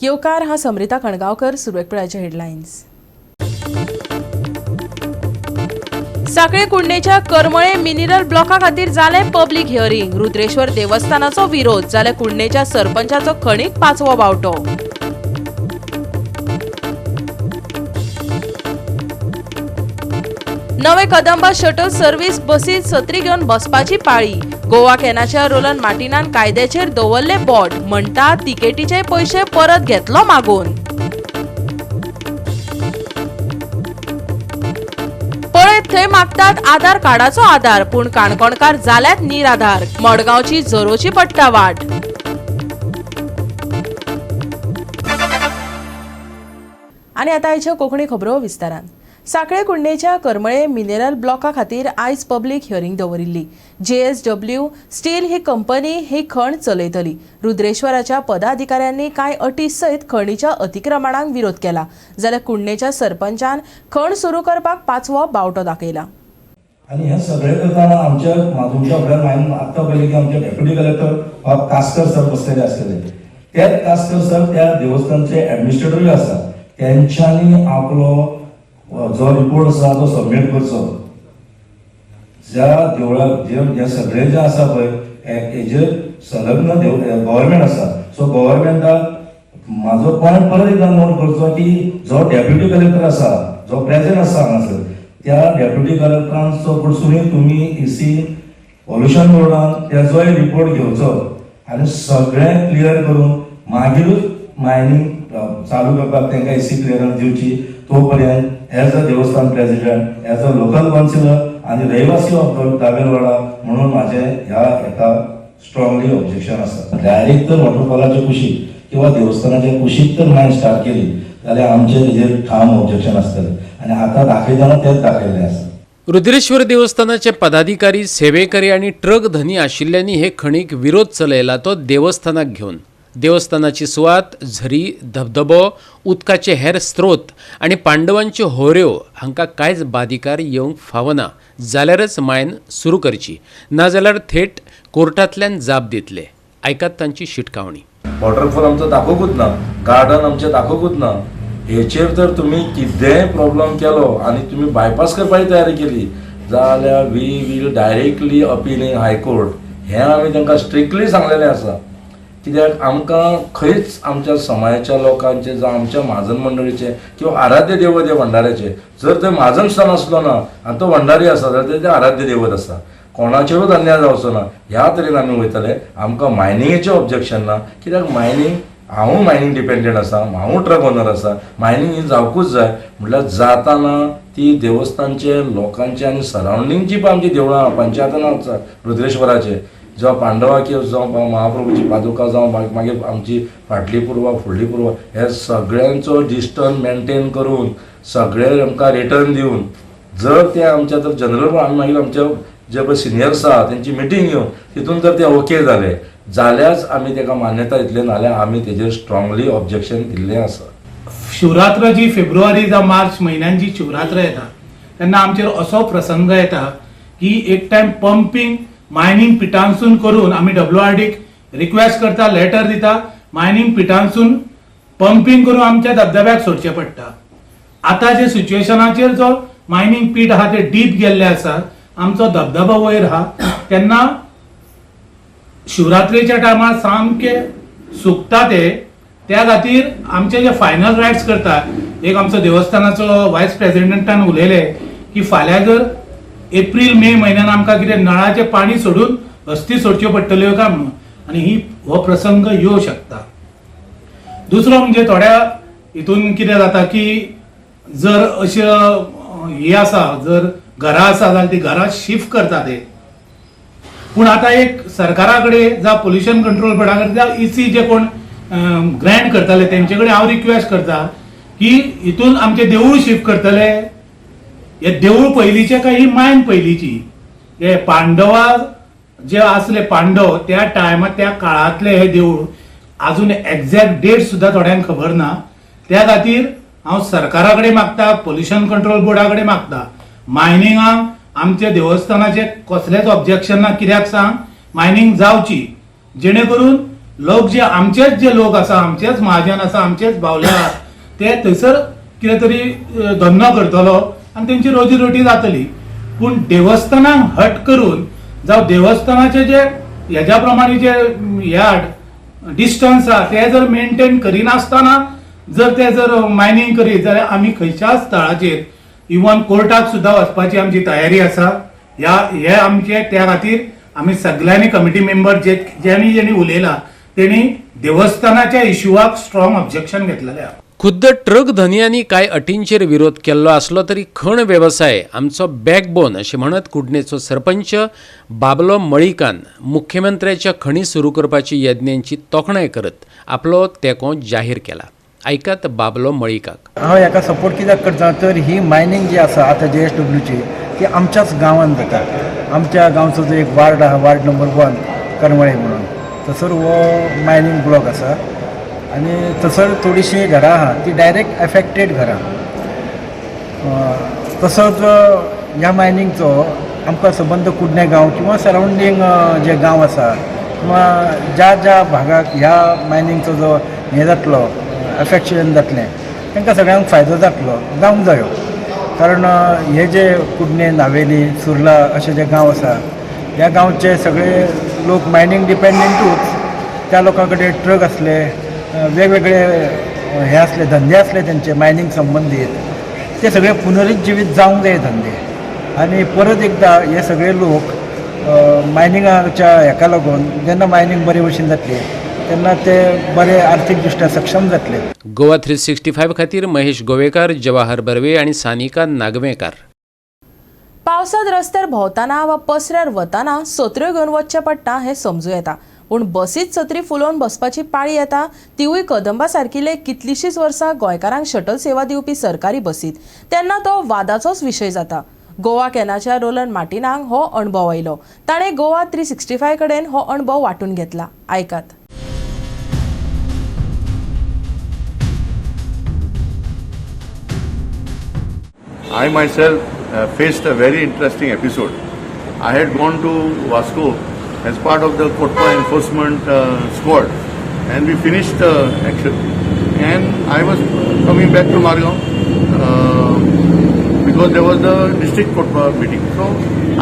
येवकार. हा समृता कणगावकर. सुरवेक पळयाचे हेडलायन्स. साखळे कुडणेच्या करमळे मिनरल ब्लॉका खातीर जालें पब्लीक हियरिंग. रुद्रेश्वर देवस्थानाचो विरोध जाल्यार कुडणेच्या सरपंचाचो खणीक पांचवो बावटो. नवे कदंबा शटल सर्व्हिस बसीत सत्री घेवन बसपाची पाळी. गोवा कॅनाच्या रोलन मार्टिनान कायद्याचेर दवरले बोट, म्हणटा तिकेटीचे पयशे परत घेतलो मागून. पळयत थंय मागतात आधार कार्डाचो आधार, पूण काणकोणकार जाल्यात निराधार. मडगांवची झरोची पडटा वाट. आनी आतां आयच्यो कोंकणी खबरो विस्तारान. साखळे कुडणेच्या करमळे मिनरल ब्लॉका खातीर आयज पब्लीक हियरिंग दवरिल्ली. जेएसडब्ल्यू स्टील ही कंपनी ही खण चलयतली. रुद्रेश्वराच्या पदाधिकाऱ्यांनी कांय अटी सयत खणीच्या अतिक्रमणाक विरोध केला जाल्यार कुडणेच्या सरपंचान खण सुरू करपाक पांचवो बावटो दाखयला. आनी हें सगळें करतना आमच्या तुमच्या फुड्यान हांवें आत्तां पळयलें की आमचे डेप्युटी कलेक्टर बाब कासकर सर बसलेले आसलेले. त्याच कासकर सर त्या देवस्थानचे एडमिनिस्ट्रेटरूय आसा. तेंच्यांनी आपलो जो रिपोर्ट आसा तो सबमीट करचो. ज्या देवळाक जे हें सगळें जें आसा पळय, हेजेर संलग्न देव गव्हर्मेंट आसा. सो गव्हर्मेंटाक म्हाजो पॉयंट परत एकदां नोट करचो की जो डेप्युटी कलेक्टर आसा, जो प्रेझेंट आसा हांगासर, त्या डेप्युटी कलेक्टरांचो कडसुनूय तुमी इसी पॉल्युशन बोर्डान तेजोय रिपोर्ट घेवचो आनी सगळें क्लियर करून मागीरूच मायनींग चालू करपाक तांकां इसी क्लियरन्स दिवची. तो पर्यंत एज अ देवस्थान president, as a local councillor आनी रहिवासी ऑफ दाबेलवाडा म्हणून माझे ह्या हेका स्ट्रॉंगली ऑब्जेक्शन आसा. डायरेक्ट तर वॉटरफॉलाच्या कुशीक किंवा देवस्थानाच्या कुशीक तर मायन स्टार्ट केली जाल्यार आमचें तेजेर ठाम ऑब्जेक्शन आसतलें आनी आतां दाखयतना तेंच दाखयल्लें आसा. रुद्रेश्वर देवस्थानाचे पदाधिकारी, सेवेकरी आनी ट्रक धनी आशिल्ल्यांनी हे खणीक विरोध चलयला तो देवस्थानाक घेवन. देवस्थानाची सुवात, झरी, धबधबो, उदकाचे हेर स्रोत आनी पांडवांच्यो होऱ्यो हांकां कांयच बादिकार येवंक फावना जाल्यारच मायन सुरू करची, नाजाल्यार थेट कोर्टांतल्यान जाप दितले. आयकात तांची शिटकावणी. वॉटरफॉल आमचो दाखोवकूच ना, गार्डन आमचें दाखोवकूच ना. हेचेर जर तुमी कितेंय प्रॉब्लम केलो आनी तुमी बायपास करपाची तयारी केली जाल्यार we will directly appeal in High Court. हें आमी तांकां स्ट्रिक्टली सांगलेलें आसा. कित्याक आमकां खंयच आमच्या समाजाच्या लोकांचे जावं आमच्या म्हाजन मंडळीचे किंवा आराध्य दैवत हे भंडाऱ्याचे, जर थंय म्हाजन सुद्दां नासलो ना आनी तो भंडारी आसा जाल्यार तें आराध्य दैवत आसा. कोणाचेरूच अन्याय जावचो ना ह्या तरेन आमी वयतले. आमकां मायनिंगेचें ऑब्जेक्शन ना, कित्याक मायनींग, हांवूय मायनींग डिपेंडंट आसा, हांवूय ट्रक ओनर आसा. मायनींग ही जावकूच जाय. म्हटल्यार जाताना ती देवस्थानचे लोकांचे आनी सरावंडींगची पण आमची देवळां पंचायतान आसा रुद्रेश्वराचे, जावं पांडवाकी, जावं महाप्रभूची पादुका, जावं मागीर आमची फाटली पुर्वा, फुडली पुर्वा, हे सगळ्यांचो डिस्टन्स मेंटेन करून सगळे आमकां रिटर्न दिवन जर ते आमच्या तर जनरल आमी मागीर आमच्या जे पळय सिनियर्स आहा तेंची मिटींग घेवन तितून जर ते ओके जाले जाल्यारच आमी तेका मान्यता दितले, नाल्यार आमी तेजेर स्ट्रॉंगली ऑब्जेक्शन दिल्लें आसा. शिवरात्र जी फेब्रुवारी जावं मार्च म्हयन्यान जी शिवरात्र येता तेन्ना आमचेर असो प्रसंग येता की एक टायम पंपींग मायनींग पिटांसून करून आमी डब्ल्यू आर डीक रिक्वेस्ट करता, लेटर दिता, मायनींग पिटांसून पंपींग करून आमच्या धबधब्याक सोडचें पडटा. आतां जे सिच्युएशनाचेर जो मायनींग पीट आहा ते डीप गेल्ले आसा, आमचो धबधबो वयर आहा, तेन्ना शिवरात्रेच्या टायमार सामके सुकता ते. त्या खातीर आमचे जे फायनल रायट्स करता, एक आमचो देवस्थानाचो वायस प्रेसिडेंटान उलयले की फाल्यां जर एप्रील मे म्हयन्यान आमकां कितें नळाचें पाणी सोडून हस्ती सोडच्यो पडटल्यो काय म्हणून, आनी ही हो प्रसंग येवं शकता. दुसरो म्हणजे थोड्या हितून कितें जाता की जर अशें हे आसा, जर घरां आसा जाल्यार ती घरां शिफ्ट करता ते. पूण आतां एक सरकारा कडेन जावं पोल्युशन कंट्रोल बोर्डा कडेन जावं इसी जे कोण ग्रँट करताले तेंचे कडेन हांव रिक्वेस्ट करता की हितून आमचें देवूळ शिफ्ट करतले. हे देवूळ पयलींचें काय ही मायन पयलींची? हे पांडवा जे आसले, पांडव त्या टायमार त्या काळांतले हे देवूळ, अजून एक्झॅक्ट डेट सुद्दां थोड्यांक खबर ना. त्या खातीर हांव सरकारा कडेन मागता, पोल्युशन कंट्रोल बोर्डा कडेन मागता, मायनिंगाक आमच्या देवस्थानाचे कसलेच ऑब्जेक्शन ना. कित्याक सांग, मायनींग जावची जेणे करून लोक जे आमचेच जे लोक आसा, आमचेच महाजन आसा, आमचेच बावले आहा, ते थंयसर कितें तरी धंदो करतलो आनी तेंची रोजी रोटी जातली. पूण देवस्थानाक हट करून जावं देवस्थानाचे जे हेज्या प्रमाणे जे हे डिस्टन्स आहा ते जर मेंटेन करिनासतना जर ते जर मायनींग करीत जाल्यार आमी खंयच्याच स्थळाचेर इवन कोर्टाक सुद्दां वचपाची आमची तयारी आसा. ह्या हे आमचे त्या खातीर आमी सगळ्यांनी कमिटी मेंबर जे ज्यांनी ज्यांनी उलयला तेणी देवस्थानाच्या इश्यूआक स्ट्रॉंग ऑब्जेक्शन घेतलेलें आहा. खुद्द ट्रक धनयांनी कांय अटींचेर विरोध केल्लो आसलो तरी खण वेवसाय आमचो बॅकबोन अशें म्हणत कुडणेचो सरपंच बाबलो मळिकान मुख्यमंत्र्याच्या खणी सुरू करपाची यज्ञांची तोखणाय करत आपलो तेंको जाहीर केला. आयकात बाबलो मळिकाक. हांव हेका सपोर्ट कित्याक करता तर ही मायनींग जी आसा आतां जे एस डब्ल्यूची ती आमच्याच गांवांत जाता. आमच्या गांवचो जो एक वार्ड आहा, वार्ड नंबर 1 करमळे म्हणून, थंयसर हो मायनींग ब्लॉक आसा आनी थंयसर थोडीशीं घरां आहा ती डायरेक्ट एफेक्टेड घरां. तसोच ह्या मायनींगचो आमकां सबंद कुडणे गांव किंवा सरावंडींग जे गांव आसा किंवा ज्या ज्या भागाक ह्या मायनींगचो जो हें जातलो, एफेक्शन जातलें, तांकां सगळ्यांक फायदो जातलो, जावंक जायो. कारण हे जे कुडणे, नावेली, सुर्ला अशे जे गांव आसा, ह्या गांवचे सगळे लोक मायनींग डिपेंडंटूच. त्या लोकां कडेन ट्रक आसले, वेगवेगळे हे आसले, धंदे आसले तेंचे मायनींग संबंदीत, ते सगळे पुनरुज्जीवीत जावंक जाय धंदे. आनी परत एकदां हे सगळे लोक मायनिंगाच्या हेका लागून जेन्ना मायनींग बरे भशेन जातली तेन्ना ते बरे आर्थीक दृश्ट्या सक्षम जातले. गोवा 365 खातीर महेश गोवेकार, जवाहर बर्वे आनी सानिका नागवेंकार. पावसांत रस्त्यार भोंवतना वा पसऱ्यार वतना सत्र्यो घेवन वचचें पडटा हें समजूं येता, पूण बसीत सत्री फुलोवन बसपाची पाळी येता तिवूय कदंबा सारकिले कितलींशींच वर्सां गोंयकारांक शटल सेवा दिवपी सरकारी बसीत, तेन्ना तो वादाचोच विशय जाता. गोवा कॅनाच्या रोलन मार्टिनाक हो अणभव आयलो. ताणें गोवा 365 कडेन हो अणभव वांटून घेतला. आयकात. I myself faced a very interesting episode. I had gone to Vasco as part of the Kotpa enforcement squad, and we finished the action. And I was coming back to Margao because there was the district Kotpa meeting. So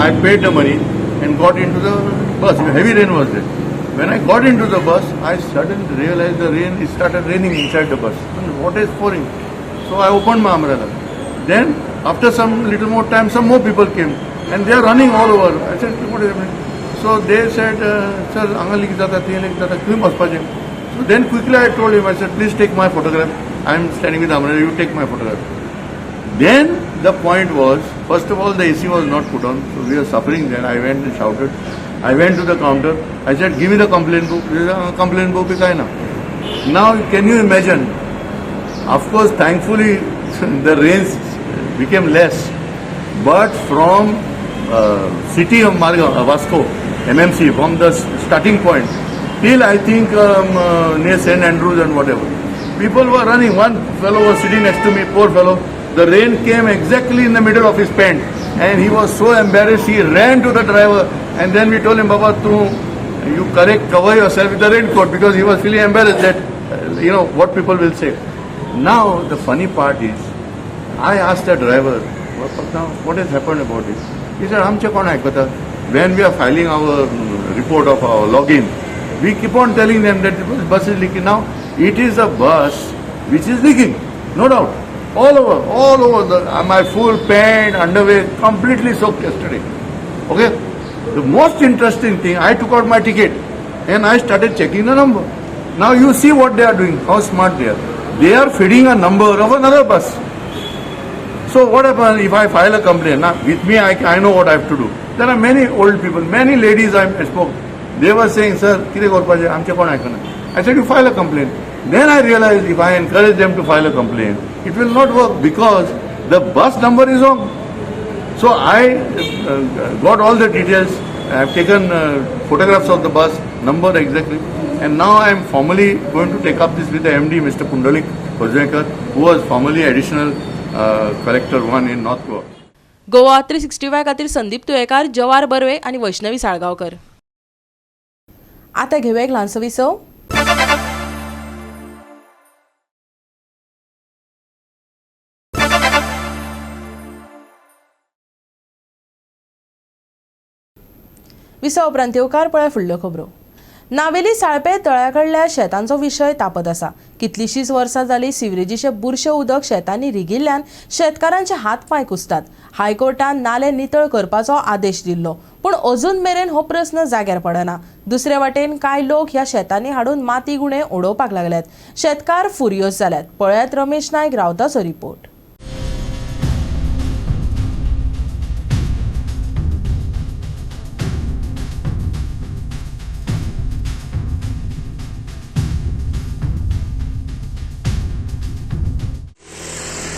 I paid the money and got into the bus. Heavy rain was there. When I got into the bus, I suddenly realized the rain, it started raining inside the bus. And water is pouring. So I opened my umbrella. Then after some little more time, some more people came and they are running all over. I said, "What is happening?" So they said, "Sir, hanga leak jata, thiंय leak jata, खंय बसपाचें?" So then quickly I told him, I said, "Please take my photograph. I am standing with umbrella, you take my photograph." Then the point was, first of all, the AC was not put on, so we were suffering there. I went and shouted. I went to the counter. I said, "Give me the complaint book." They said, "Complaint book is ना." Now, can you imagine? Of course, thankfully, the rains became less. But from city of Margao, Vasco, MMC, from the starting point till I think near St. Andrews and whatever, people were running. One fellow was sitting next to me, poor fellow. The rain came exactly in the middle of his pant, and he was so embarrassed. He ran to the driver, and then we told him, "Baba, tu, you correct, cover yourself with the raincoat," because he was feeling embarrassed that what people will say. Now the funny part is, I asked the driver, "Now what has happened about it?" He said, "आमचें कोण आयकता? When we are filing our report of our login, we keep on telling them that the bus is leaking. Now, it is a bus which is leaking, no doubt. All over, my full pant, underwear, completely soaked yesterday. Okay? The most interesting thing, I took out my ticket and I started checking the number. Now you see what they are doing, how smart they are. They are feeding a number of another bus. So what happens if I file a complaint? Now with me, I know what I have to do. There are many old people, many ladies I spoke. They were saying, "Sir, कितें करपाचें, आमचें कोण आयकना." I said, "You file a complaint." Then I realized if I encourage them to file a complaint, it will not work because the bus number is wrong. So I got all the details. I have taken photographs of the bus number exactly, and now I am formally going to take up this with the MD, Mr. Pundalik Hojekar, who was formerly additional collector 1 in North Goa. Goa 365 खातीर संदीप तुयेकार, जवार बर्वे आनी वैष्णवी साळगांवकर. आतां घेवया एक ल्हानसो विसव. विसा उपरांत येवकार. पळय फुडल्यो खबरो. नावेली साळपे तळ्याकडल्या शेतांचो विशय तापत आसा. कितलींशींच वर्सां जालीं सिवरेजीचें बुरशें उदक शेतांनी रिगिल्ल्यान शेतकारांचे हात पांय कुसतात. हायकोर्टान नाले नितळ करपाचो आदेश दिल्लो, पूण अजून मेरेन हो प्रस्न जाग्यार पडना. दुसरे वाटेन कांय लोक ह्या शेतांनी हाडून माती गुणे उडोवपाक लागल्यात. शेतकार फुरियोज जाल्यात. पळयात रमेश नायक रावताचो रिपोर्ट.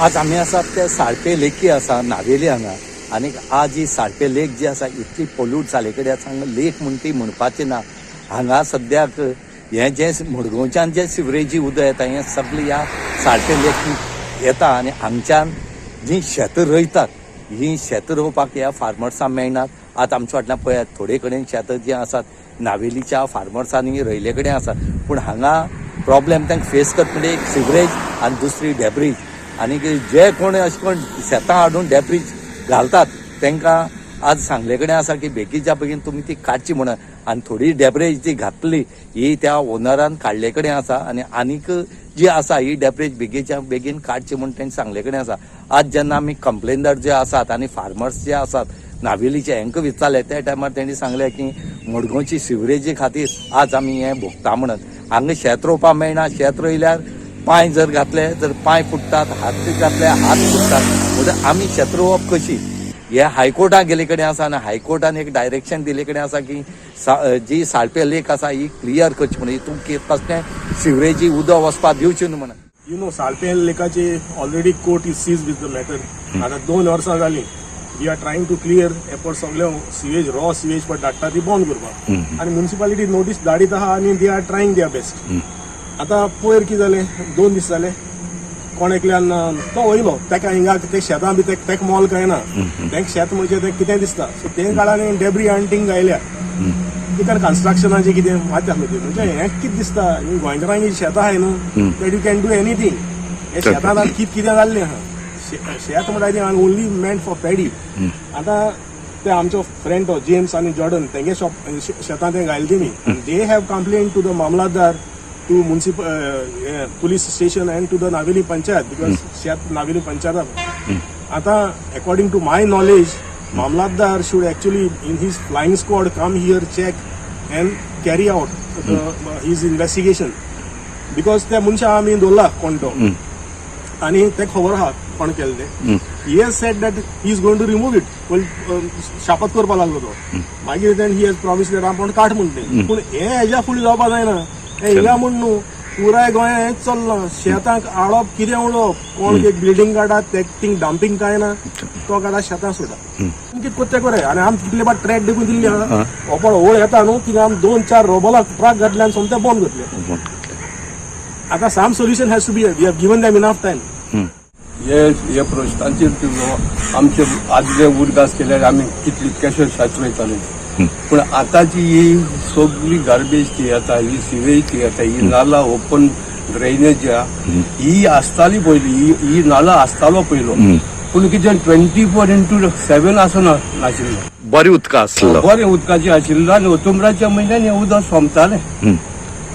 आज आमी आसात ते साळपे लेकी आसा नावेली हांगा. आनीक आज ही साळपे लेक जी आसा इतली पोल्यूट जाले कडेन आसा, हांगा लेक म्हण ती म्हणपाची ना. हांगा सद्याक हें जें मडगांवच्यान जें सिवरेजी उदक येता हें सगळें ह्या साळपे लेकीन येता आनी हांगच्यान जीं शेतां रोयतात हीं शेतां रोवपाक ह्या फार्मर्सांक मेळनात. आतां आमच्या फाटल्यान पळयात, थोडे कडेन शेतां जीं आसात नावेलीच्या फार्मर्सांनी रोयले कडेन आसा, पूण हांगा प्रॉब्लेम तांकां फेस करता म्हणजे एक सिवरेज आनी दुसरी डेब्रीज. आनी जे कोण अशें कोण शेतां हाडून डेब्रीज घालतात तांकां आज सांगले कडेन आसा की बेगीच्या बेगीन तुमी ती काडची म्हणून. आनी थोडी डेब्रेज जी घातली ही त्या ओनरान काडले कडेन आसा आनी आनीक जी आसा ही डेब्रेज बेगीच्या बेगीन काडची म्हूण तांणी सांगले कडेन आसा. आज जेन्ना आमी कंप्लेनदार जे आसात आनी फार्मर्स जे आसात नावेलीचे हांकां विचारले त्या टायमार तेणी सांगलें की मडगांवची सिवरेजी खातीर आज आमी हें भोगता म्हणून. हांगा शेत रोवपाक मेळना. शेत रोयल्यार पांय जर घातले जर पांय फुट्टात, हात घातले हात फुट्टात. म्हणटकीर आमी शेत रोवप कशी हे हायकोर्टाक गेले कडेन आसा आनी हायकोर्टान एक डायरेक्शन दिले कडेन आसा की जी साळपे लेक आसा ही क्लियर करची म्हणून, हितून कसलें सिवरेजी उदक वचपाक दिवचें न्हू म्हणून. You know सालपेन लेकाचे already court is seized with the matter. आतां 2 वर्सां जालीं we are trying to clear effort, सगळे सिवेज, रॉ सिवेज पण धाडटा ती बंद करपाक आनी म्युनिसिपालिटी नोटीस धाडीत आहा आनी they are trying their best. आतां पयर कितें जालें, 2 दीस जाले, कोण एकल्यान तो वयलो ताका हिंगा ते शेतां बी तेका मोल काय ना. तेंका शेत म्हणजे तें कितें दिसता. सो ते काळान डेब्री हाडून गायल्या कित्याक कन्स्ट्रक्शनाचें कितें माती आसलो ती. म्हणजे हें कितें दिसता, ही गोंयकारांची शेतां आहाय न्हू, that you can do anything. हे शेतान आतां कितें कितें जाल्लें आहा. शेत म्हणटा ती ओन्ली मेंट फॉर पॅडी. आतां ते आमचो फ्रेंड तो जेम्स आनी जॉर्डन तेंगे शॉप शेतां ते घायले तेमी. They have complain to the mamlatdar, to municipal police station and to the Navelim panchayat, because शेत नावेली पंचायत. आता according to my knowledge, mamlatdar should actually in his flying squad come here, check and carry out his investigation, because त्या मनशा आमी दवरला कोण तो आनी ते खबर आहा कोण केलें तें. He has said that he is going to remove it. शापत करपाक लागलो तो. मागीर then he has promise that आपूण काड म्हण तें. पूण हें हेज्या फुडें जावपा जायना. हें हिंगा म्हण न्हू, पुराय गोंया हेंच चल्लां. शेतांक हाडप, कितें उडोवप, कोण एक बिल्डींग काडटा ते थिंग डंपींग काय ना, तो काडटा शेतां सोडटा. कितें करते करे. आनी आमी तितले बाट ट्रॅक देखून दिल्ली आहा. ओपड होळ येता न्हू, थिंगा आमी दोन चार रोबोला ट्रक घातले आनी सोमते बंद करतले. आतां some solution has to be. We have given them enough time. हे हे प्रश्नांचेर तुजो आमचे आदले उदकास केल्यार आमी कितली कशे शेत रोयताले, पूण आतांची ही सगळी गार्बेज ती येता, ही सिवेज ती येता, ही नाला ओपन ड्रेनेज जी आहा ही आसताली पयली. ही ही नाला आसतालो पयलो, पूण कितें 24x7 आसना नाशिल्लो. बरें उदक आसलो. बरें उदकाचें आशिल्लो आनी ओतुमराच्या म्हयन्यान हें उदक सोंपतालें.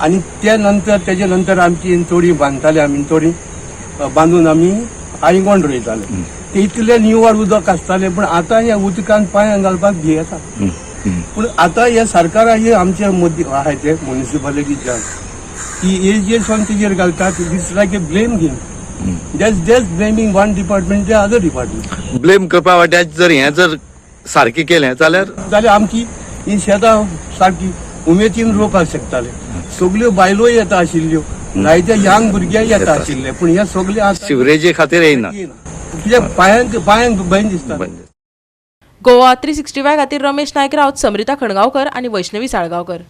आनी त्या नंतर तेजे नंतर आमची तोडी बांदताले आमी. तोडी बांदून आमी आयगोण रोयताले. ते इतले निवळ उदक आसतालें, पूण आतां ह्या उदकान पांय घालपाक भियेता. पूण आतां हे सरकारा हे आमच्या मदीं आहाय ते मुनिसिपालिटीच्यान ती हे जे सोन तेजेर घालतात. It's like a blame game, that's blaming one department ते अदर डिपार्टमेंट. ब्लेम करपा वाट्याक जर हें जर सारकें केलें जाल्यार जाल्यार आमची ही शेतां सारकी उमेदीन रोवपाक शकताले. सगल्यो बायलोय येता आशिल्ल्यो, जायते यंग भुरगे येता आशिल्ले, पूण हे सगळे आतां सिवरेजी खातीर येयना. कित्याक पायांक पायांक भंय दिसता. गोवा 365 खातीर रमेश नायक राऊत, समरिता खणगांवकर आनी वैष्णवी साळगांवकर.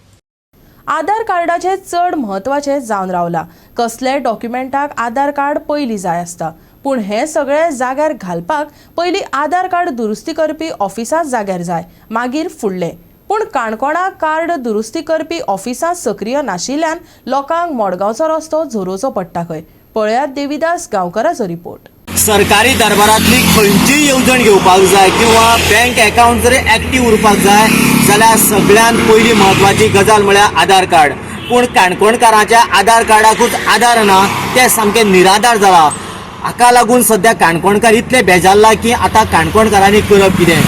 आधार कार्डाचें चड म्हत्वाचें जावन रावलां. कसल्याय डॉक्युमेंटाक आधार कार्ड पयलीं जाय आसता. पूण हें सगळें जाग्यार घालपाक पयलीं आधार कार्ड दुरुस्ती करपी ऑफिसां जाग्यार जाय, मागीर फुडलें. पूण काणकोणाक कार्ड दुरुस्ती करपी ऑफिसां सक्रीय नाशिल्ल्यान लोकांक मडगांवचो रस्तो झरोवचो पडटा खंय. पळयात देविदास गांवकराचो रिपोर्ट. सरकारी दरबारांतली खंयचीय येवजण घेवपाक जाय किंवा बँक अकाउंट जरी एक्टीव उरपाक जाय जाल्यार सगळ्यांत पयली म्हत्वाची गजाल म्हळ्यार आधार कार्ड. पूण काणकोणकारांच्या आधार कार्डाकूच आधार ना, ते सामके निराधार जाला. हाका लागून सद्या काणकोणकार इतले बेजारला की आतां काणकोणकारांनी करप कितें?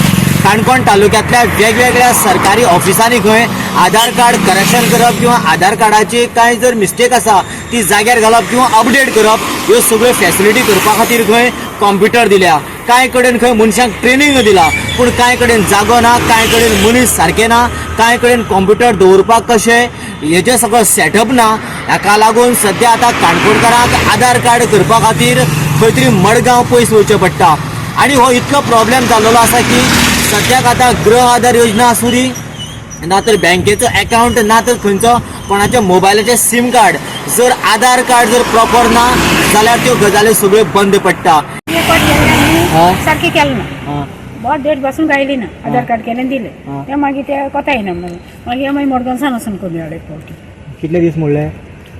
काणकोण तालुक्यांतल्या वेगवेगळ्या सरकारी ऑफिसांनी खंय आधार कार्ड करेक्शन करप किंवा आधार कार्डाची कांय जर मिस्टेक आसा ती जाग्यार घालप किंवा अपडेट करप ह्यो सगळ्यो फॅसिलिटी करपा खातीर खंय कॉम्प्युटर दिल्या, कांय कडेन खंय मनशांक ट्रेनींग दिला, पूण कांय कडेन जागो ना, कांय कडेन मनीस सारके ना, कांय कडेन कॉम्प्युटर दवरपाक कशें हेजें सगळो सेटअप ना. हाका लागून सद्या आतां काणकोणकारांक आधार कार्ड करपा खातीर खंय तरी मडगांव पयस वयचें पडटा. आनी हो इतलो प्रॉब्लेम जाल्लो आसा की सद्याक आतां गृह आधार योजना आसूं दी ना तर बँकेचो एकावंट ना तर खंयचो कोणाच्या मोबायलाचें सीम कार्ड जर आधार कार्ड जर प्रॉपर ना जाल्यार त्यो गजाली सगळ्यो बंद पडटा. सारकें केलें ना, बोट डेट बसून गायली ना, आधार कार्ड केलें दिलें ते मागीर ते कोता येना म्हणून मागीर मागीर मडगांवसान वचून करून हाड एक फावटी. कितले दीस म्हणले?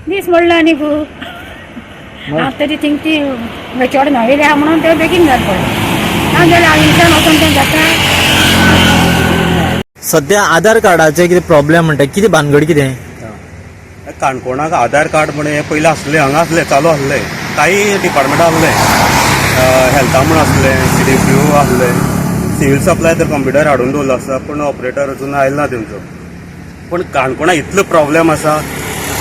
दीस म्हणलो आनी हांव तरी थिंग ती चोड न्हांवेले आहा म्हणून ते बेगीन जाल पडलें ना जाल्यार हांव वचून तें जाता. सद्या आधार कार्डाचे कितें प्रॉब्लेम म्हणटा, कितें भानगड कितें? काणकोणाक आधार कार्ड म्हण हें पयलीं आसलें, हांगा आसलें, चालू आसलें, कांय डिपार्टमेंटां आसलें, हेल्था म्हूण आसलें, CDPO आसलें, सिवील सप्लाय तर कंप्युटर हाडून दवरलो आसा, पूण ऑपरेटर अजून आयलो ना तेंचो. पूण काणकोणाक इतलो प्रॉब्लेम आसा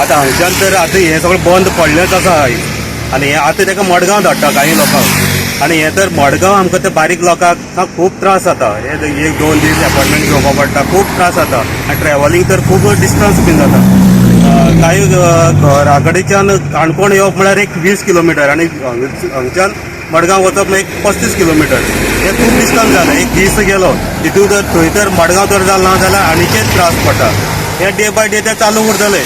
आतां हांगच्यान तर आतां हें सगळें बंद पडलेंच आसा आयज. आनी हें आतां ताका मडगांव धाडटा कांय लोकांक, आनी हें तर मडगांव आमकां ते बारीक लोकांक खूब त्रास जाता. हे एक दोन दीस एपॉयंटमेंट घेवपा पडटा, खूब त्रास जाता आनी ट्रॅव्हलिंग तर खूब डिस्टन्स बीन जाता. कांय घरा कडेच्यान काणकोण येवप म्हळ्यार एक 20 किलोमिटर आनी हांगच्यान मडगांव वचप म्हळ्यार एक 35 किलोमिटर, हे खूब डिस्टन्स जालें. एक दीस गेलो तितून जर थंय तर मडगांव तर जालें ना जाल्यार आनीकय त्रास पडटा. हे डे बाय डे ते चालू उरतले.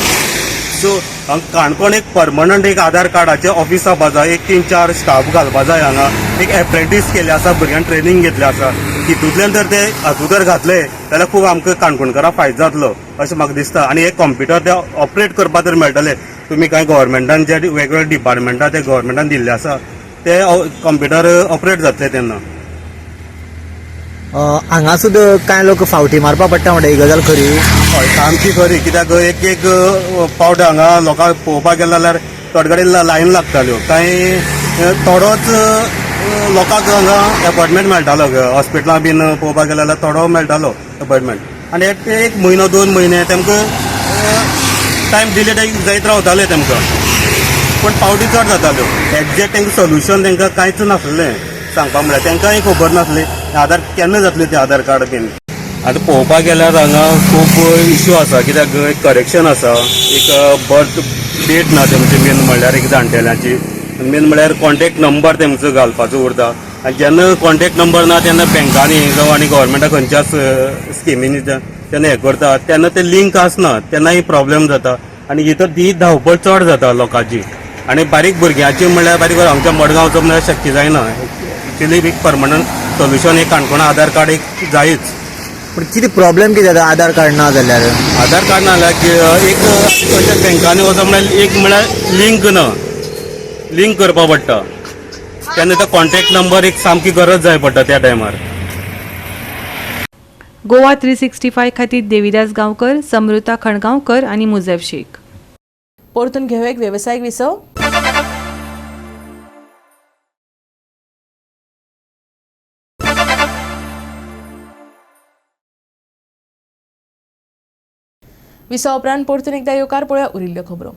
सो काणकोण एक परमनंट एक आधार कार्डाचें ऑफिस जावपा जाय, एक 3-4 स्टाफ घालपा जाय हांगा, एक एप्रेंटीस केल्ले आसा, भुरग्यांक ट्रेनींग घेतलें आसा, तितूंतल्यान जर ते हातूंत जर घातले जाल्यार खूब आमकां काणकोणकारांक फायदो जातलो अशें म्हाका दिसता. आनी हे कंप्युटर ते ऑपरेट करपा तर मेळटले तुमी कांय गव्हर्मेंटान जे वेगवेगळे डिपार्टमेंटां ते गव्हर्मेंटान दिल्ले आसा ते कंप्युटर ऑपरेट जातले तेन्ना. हांगा सुद्दां कांय लोक फावटी मारपा पडटा म्हणटा, ही गजाल खरी? हय, सामकी खरी. कित्याक एक एक पावट हांगा लोकांक पळोवपाक गेले जाल्यार थोडे कडेन लायन लागताल्यो, कांय थोडोच लोकांक हांगा एपॉयंटमेंट मेळटालो, हॉस्पिटलां बीन पळोवपाक गेले जाल्यार थोडो मेळटालो एपॉयंटमेंट, आनी एक म्हयनो 2 म्हयने तेमकां टायम डिले जायत रावताले तेमकां, पूण पावटी चड जाताल्यो. एग्जॅक्ट तेंकां सोल्युशन तेंकां कांयच नासलें सांगपा म्हळ्यार, तेंकांय खबर नासली आधार केन्ना जातलें तें आधार कार्ड बीन. आतां पळोवपाक गेल्यार हांगा खूब इश्यू आसा, कित्याक एक करेक्शन आसा, एक बर्थ डेट ना तेमची, मेन म्हणल्यार एक जाणटेल्यांची, मेन म्हणल्यार कॉन्टेक्ट नंबर तेमचो घालपाचो उरता, आनी जेन्ना कॉन्टेक्ट नंबर ना तेन्ना बँकांनी जावं आनी गव्हर्मेंटा खंयच्याच स्किमींनी जेन्ना हें करता तेन्ना ते लिंक आसना, तेन्नाय प्रॉब्लेम जाता. आनी ही तर ही धांवपळ चड जाता लोकांची, आनी बारीक भुरग्यांची म्हणल्यार बारीक आमच्या मडगांवचो म्हणल्यार शक्य जायना. एक्चुअली एक परमनंट सोल्युशन एक काणकोणा आधार कार्ड एक जायच. पूण कितें प्रॉब्लेम कितें जाता आधार कार्ड ना जाल्यार? आधार कार्ड ना जाल्यार एक खंयच्या बँकांनी वचप म्हणल्यार एक म्हणल्यार लिंक ना, लिंक करपा पडटा तेन्ना तो कॉन्टेक्ट नंबर एक सामकी गरज जाय पडटा त्या टायमार. गोवा 365 खातीर देविदास गांवकर, समृता खणगांवकर आनी मुजैफ शेख. परतून घेवं एक वेवसायीक विसव. विसवा उपरांत परतून एकदा येवकार पळोवया उरिल्ल्यो खबरो.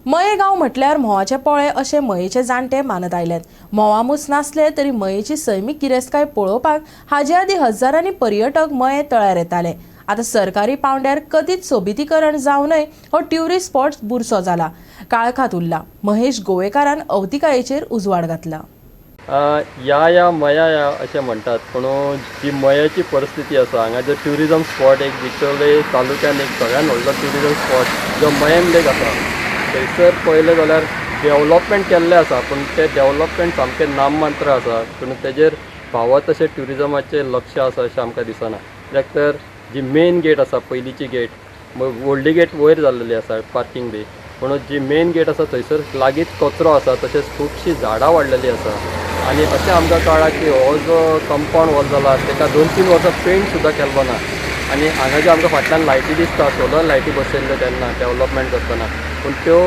मये गांव म्हटल्यार म्होंवाचे पोळे अशें मयेचे जाणटे मानत आयल्यात. म्होंवामूस नासले तरी मयेची सैमीक गिरेस्तकाय पळोवपाक हाजे आदीं हजारांनी पर्यटक मये तळ्यार येताले. आतां सरकारी पावंड्यार कथीत सोबितीकरण जावनय हो ट्युरिस्ट स्पॉट बुरसो जाला, काळखांत उरला. महेश गोवेकारान अवतिकायेचेर उजवाड घातला. या या मया या अशें म्हणटात, पूण जी मयाची परिस्थिती आसा हांगा जो ट्युरिजम स्पॉट एक बिचोले तालुक्यान एक सगळ्यान व्हडलो ट्युरिजम स्पॉट जो मयेम लेक आसा थंयसर पळयलें जाल्यार डेवलपमेंट केल्लें आसा, पूण तें डेवलपमेंट सामकें नाममात्र आसा, पूण तेजेर फावो तशें ट्युरिजमाचें लक्ष आसा अशें आमकां दिसना. कित्याक तर जी मेन गेट आसा पयलींची गेट, व्हडली गेट वयर जाल्लेली आसा पार्कींग बी, पूण जी मेन गेट आसा थंयसर लागींच कचरो आसा, तशेंच खुबशीं झाडां वाडलेलीं आसा. आनी अशें आमकां कळ्ळां की हो जो कंपावंड वॉल जाला ताका 2-3 वर्सां पेंट सुद्दां केल्लो ना. आनी हांगा ज्यो आमकां फाटल्यान लायटी दिसता, सोलर लायटी बसयल्ल्यो तेन्ना डेवलपमेंट करतना, पूण त्यो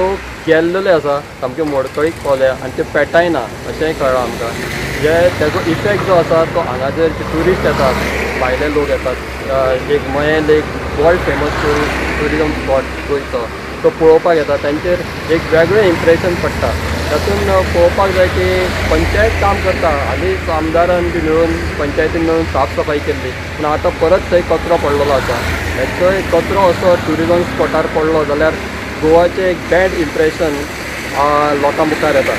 गेल्लेल्यो आसा, सामक्यो मोडकळीक पावल्या आनी त्यो पेटाय ना अशेंय कळ्ळां आमकां. जे तेजो इफेक्ट जो आसा तो हांगा जे ट्युरिस्ट येतात, भायले लोक येतात, एक Mayem lake world famous tourism spot गोंयचो, तो पळोवपाक येता, तांचेर एक वेगळें इम्प्रेशन पडटा. तातूंत पळोवपाक जाय की पंचायत काम करता, हालींच आमदारान बी मेळून पंचायतीन मेळून साफ सफाई केल्ली, पूण आतां परत थंय कचरो पडलेलो आसा. हेचोय कचरो असो ट्युरिजम स्पॉटार पडलो जाल्यार गोवाचें एक बॅड इम्प्रेशन लोकां मुखार येता.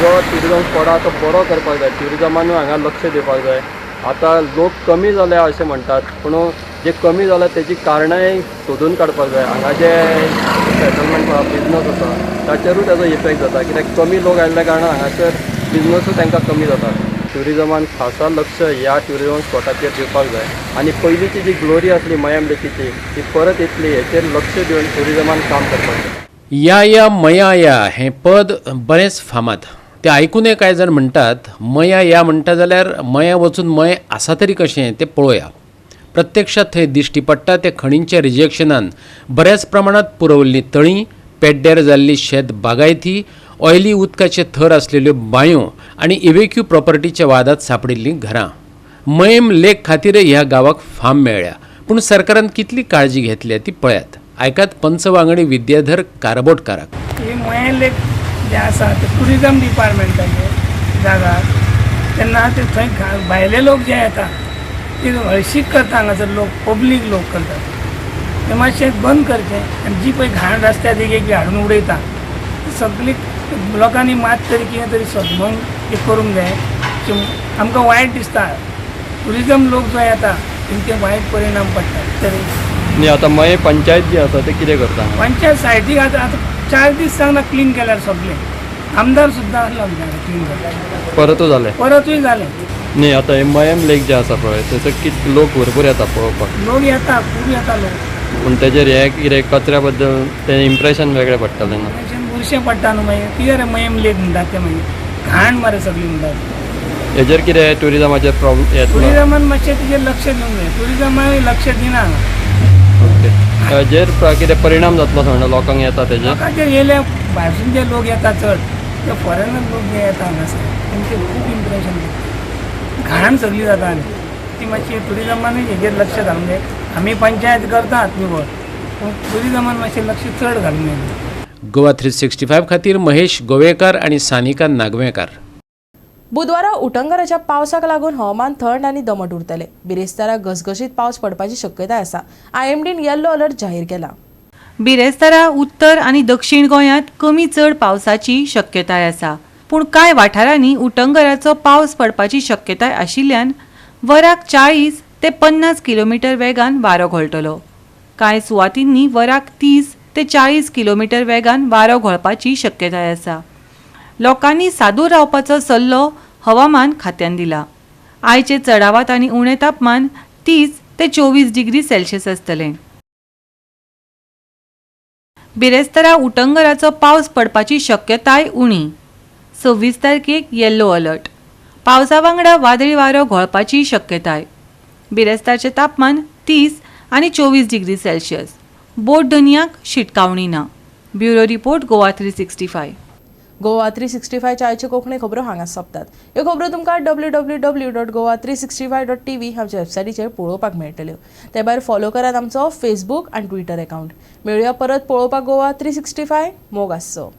जो ट्युरिजम स्पॉट आसा तो बरो करपाक जाय, ट्युरिजमानूय हांगा लक्ष दिवपाक जाय. आतां लोक कमी जाल्या अशें म्हणटात, पूण जे कमी जाल्या तेजी कारणांय सोदून काडपाक जाय. हांगा जे सेटलमेंट बिजनस आसा ताचेरूय ताजो इफेक्ट जाता, कित्याक कमी लोक आयिल्ल्या कारणान हांगासर बिजनसूय तांकां कमी जाता. ट्युरिजमान खासा लक्ष ह्या ट्युरिजम स्पॉटाचेर दिवपाक जाय आनी पयलींची जी ग्लोरी आसली मयेम लेकीची ती परत येतली हेचेर लक्ष दिवन ट्युरिजमान काम करपाक जाय. या या मया या हें पद बरेंच फामाद, तें आयकुनय कांय जाण म्हणटात मया या म्हणटा जाल्यार मया वचून मय आसा तरी कशें तें पळोवया. प्रत्यक्षात थंय दिश्टी पडटा ते खणींच्या रिजेक्शनान बऱ्याच प्रमाणांत पुरवल्लीं तळीं, पेड्ड्यार जाल्ली शेत बागायती, ऑयली उदकाचे थर आसलेल्यो बांयो आनी इवेक्यू प्रॉपर्टीच्या वादांत सांपडिल्लीं घरां. मयेम लेक खातीर ह्या गांवाक फाम मेळ्ळ्या, पूण सरकारान कितली काळजी घेतल्या ती पळयात. आयकात पंचवांगडी विद्याधर कारबोटकाराक. ही मयें लेक जें आसा तें टुरिजम डिपार्टमेंटाचे जागा, तेन्ना ते थंय भायले लोक जे येता ते हळशीक करता, हांगासर लोक पब्लीक लोक करतात, ते मातशें बंद करचें. आनी जी पळय घाण रस्त्या देगेक बी हाडून उडयता ती सगळी लोकांनी मात तरी कितें तरी सोदून तें करूंक जाय. आमकां वायट दिसता, टुरिजम लोक जो येता तेंचे वायट परिणाम पडटा. तरी न्ही आतां मयें पंचायत जी आसा ते कितें करता? पंचायत सायडीक आतां आतां 4 दीस सांगना क्लीन केल्यार सगळें, आमदार सुद्दां आसलो आमच्या क्लीन करता, परतूय जालें, परतूय जालें. न्ही आतां हे मयेम लेक जे आसा पळय थंयसर कित लोक भरपूर येता पळोवपाक, लोक येता, खूब येता लोक, पूण तेजेर हे कितें कचऱ्या बद्दल तें इम्प्रेशन वेगळें पडटलें न्हू, बुरशें पडटा न्हू मागीर कितें रे मयेम लेक म्हणटात ते, मागीर घाण मरे सगळी म्हणटात. हेजेर कितें ट्युरिजमाचेर प्रॉब्लम येतलो? टुरिजमान मातशें तेजेर लक्ष दिवंक जाय, टुरिजमानूय लक्ष दिना हांगा. ओके, हेजेर कितें परिणाम जातलो सांगता लोकांक येता तेजेर? लोकांचेर येयले भायरसून जे लोक येता चड ते फॉरेनर लोक जे येता हांगासर तेंचेर खूब इम्प्रेशन पडटा, घाण सगळी जाता. आनी ती मातशी टुरिजमानूय हेजेर लक्ष घालूंक जाय. आमी पंचायत करतात निवळ, पूण टुरिजमान मातशें लक्ष चड घालूंक जाय. गोवा 365 खातीर महेश गोवेकार आनी सानिका नागवेकार. बुधवारा उटंगराच्या पावसाक लागून हवामान थंड आनी दमट उरतलें. बिरेस्तारा घसघशीत पावस पडपाची शक्यताय आसा. आयएमडीन येल्लो अलर्ट जाहीर केला. बिरेस्तारा उत्तर आनी दक्षिण गोंयांत कमी चड पावसाची शक्यताय आसा, पूण कांय वाठारांनी उटंगराचो पावस पडपाची शक्यताय आशिल्ल्यान वराक 40 ते 50 किलोमिटर वेगान वारो घोळटलो. कांय सुवातींनी वराक 30 ते 40 किलोमिटर वेगान वारो घोळपाची शक्यताय आसा. लोकांनी सादूर रावपाचो सल्लो हवामान खात्यान दिला. आयचे चडावात आनी उणें तापमान 30 ते 24 डिग्री सेल्सियस आसतलें. बिरेस्तारा उटंगराचो पावस पडपाची शक्यताय उणी. 26 तारखेक येल्लो अलर्ट. पावसा वांगडा वादळी वारो घोळपाची शक्यताय. बिरेस्तारचें तापमान 30 आनी 24 डिग्री सेल्सियस. बोट धनयाक शिटकावणी ना. Bureau report, Goa 365. Goa 365च्या आयच्यो कोंकणी खबरो हांगा सोंपतात. ह्यो खबरो तुमकां www.goa365.tv आमच्या वेबसायटीचेर पळोवपाक मेळटल्यो. ते भायर फॉलो करात आमचो फेसबूक आनी ट्विटर अकावंट. मेळुया परत पळोवपाक गोवा 365. मोग आसचो.